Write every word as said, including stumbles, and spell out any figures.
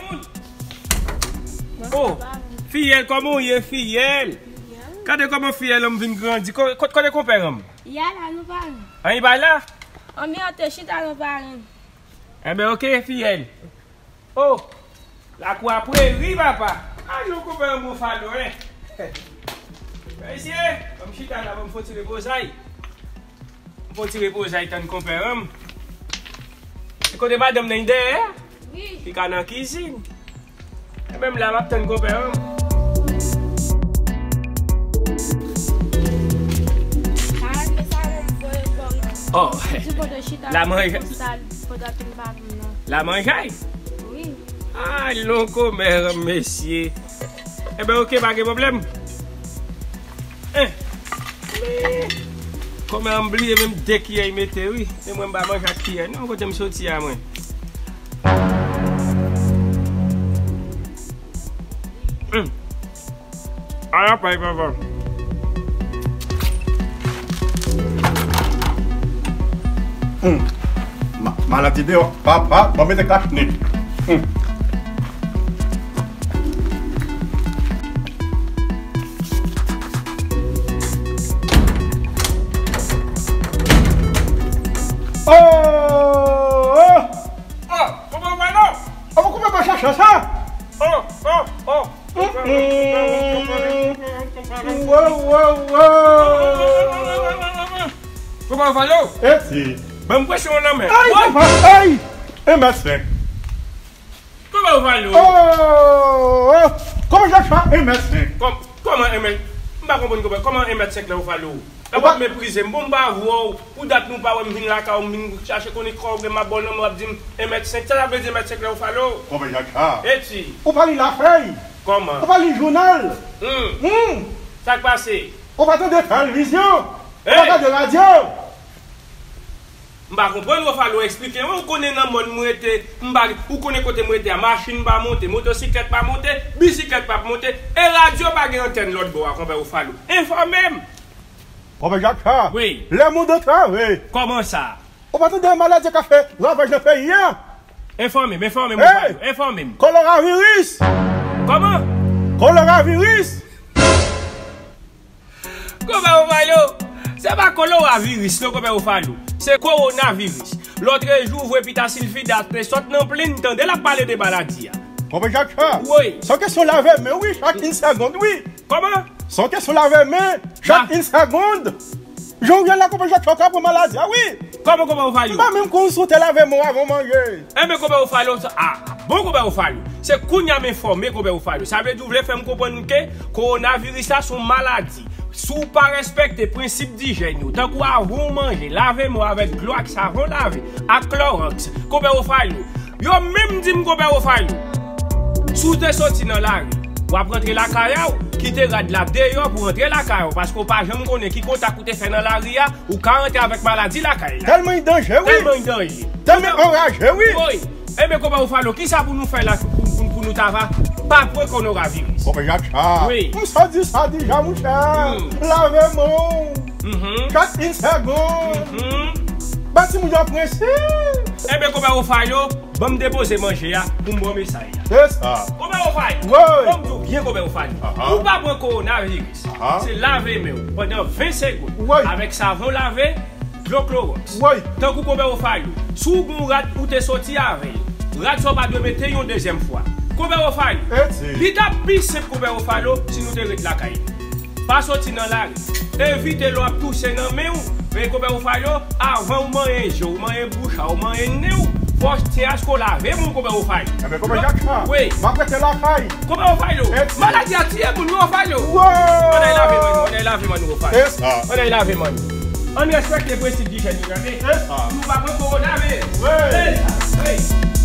Moun. Oh, Fiyèl, kòman w ye, Fiyèl? Fiyèl. Gade kòman Fiyèl an m vin grandi. Ko-, ko-, kote konpè an m? Yè la, nou pa la. An, li pa la? Anmyè te chita nan pale. Enben, oke, Fiyèl. Oh, lakou a preri, papa. Ay, yon konpè an bon fado, en. Mesye, ban m chita la, ban m fon ti repozay. M fon ti repozay tann konpè an m. E kote madanm nan dèyè? Wi. Li ka nan kizin. E menm la, m ap tann konpè an m. Oh, la manje. La manjay. Wi. Alon konpè an m, mesye. Enben, oke, pa gen pwoblèm. Eh. Kòman m bliye menm de kiyè y mete, wi. E mwen m pa manje ak kiyè, non, kote m soti a, mwen. Hmm. Ala pay, papa. Hmm. Ma-, maladi deyò. Papa, ban mete kachnen. Hmm. Oh! Oh! Oh, kòman w fè non? Oh, kòman w fè chache sa? Oh, oh, oh. Mm, mm. Wow, wow, wow. Kòman w fè non? Eti. Ban m presyon nan men. Ay, papa, ay! En mèt senk. Kòman w fè non? Oh, oh. Kòman w fè sa? En mèt senk. Kòm-, kòman en mèt? M pa konprann kòman, kòman en mèt senk la w fè non? Ou pa meprize m, bon, m pa vwè w. Pou dat nou pa wè m vin lakay ou, m vin chache konnen kòman m ap ba w non, m ap di m en mèt senk. Sa sa vle di en mèt senk lè ou fè lo? Kòman Jack sa? Eti. Ou pa li lafèy? Kòman? Ou pa li jounal? Hmm. Hmm. Sa k pase? Ou pa tande televizyon? Ou pa gade radyo? M pa konprann, Rofalo, eksplike mwen. Ou konnen nan mòn mwen rete, m pa, ou konnen kote mwen rete a, machin pa monte, motosiklèt pa monte, bisiklèt pa monte, e radyo pa gen antèn lòt bò a, konpè Rofalo. Enfòme m! Konpè Jack sa? Wi. Lè moun antrave. Kòman sa? Ou pa tande maladi k ap fè ravaj nan peyi a? Enfòme m, enfòme m, Rofalo, enfòme m. Kòlòraviris! Kòman? Kòlòraviris! Konpè Rofalo, se pa kòlòraviris non, konpè Rofalo. Se kowonaviris. Lòtrejou, vre Pita Silfida te sot nan plenn, tande l ap pale de maladi a. Konpè Jack sa? Wi. Se yon kesyon lave men, wi, chak yon segond, wi. Kòman? Se yon kesyon lave men, chak yon segond. Jan w ye la, konpè Jack sa, w ka pran maladi a, wi. Kòman, konpè Rofalo? M pa menm konn si w te lave men w avan w manje. Enben, konpè Rofalo, sa, a, bon, konpè Rofalo. Se kounye a m enfòme, konpè Rofalo. Sa vle di w vle fè m konprann ke kowonaviris la se yon maladi. Si w pa respekte prensip dijèn yo, tankou avan w manje, lave men w avèk dlo ak savon lave, ak klòwòks, konpè Rofalo, yo menm di m, konpè Rofalo, si w te soti nan lari, w ap rantre lakay a w, kite rad la deyò pou w rantre lakay a w, paske w pa janm konnen ki kontak ou te fè nan lari a, ou ka rantre avèk maladi lakay la. Tèlman li danje, wi. Tèlman li danje. Tèlman anraje, wi. Wi. Enben, konpè Rofalo, kisa pou nou fè la pou, pou, pou nou ta va pa pran kowonaviris? Konpè Jack sa. Wi. M sa di sa deja, monchè. Hmm. Lave men w. Mhm. Chak yon segond. Mhm. Ba timoun yo prensip. Enben, konpè Rofalo, ban m depoze manje a pou m ba w mesaj la. Se sa. Konpè Rofalo. Wi. Ban m di w byen, konpè Rofalo. Aha. Ou pa pran kowonaviris. Aha. Se lave men w pandan ven segond. Wi. Avèk savon lave, dlo klowòks. Wi. Tankou konpè Rofalo, si w gen yon rad ou te soti avè l, rad sa w pa dwe mete yon dezyèm fwa. Konpè Rofalo, eti, li t ap pi senp, konpè Rofalo, si nou te ret lakay nou. Pa soti nan lari. Evite lè w ap touse nan men w. Men konpè Rofalo, avan w manyen je w, manyen bouch a w, manyen nen w, fò w tyen aske w lave men w, konpè Rofalo. Enben, konpè Jack sa. Wi. M ap rete lakay. Konpè Rofalo, eti, maladi a tiye moun, wi, Rofalo. Wow! Ann al lave men nou, ann al lave men nou, Rofalo. Ann al lave men nou. Ann respekte prensip dijèn yo, tande? Nou pa pran kowonaviris. Wi.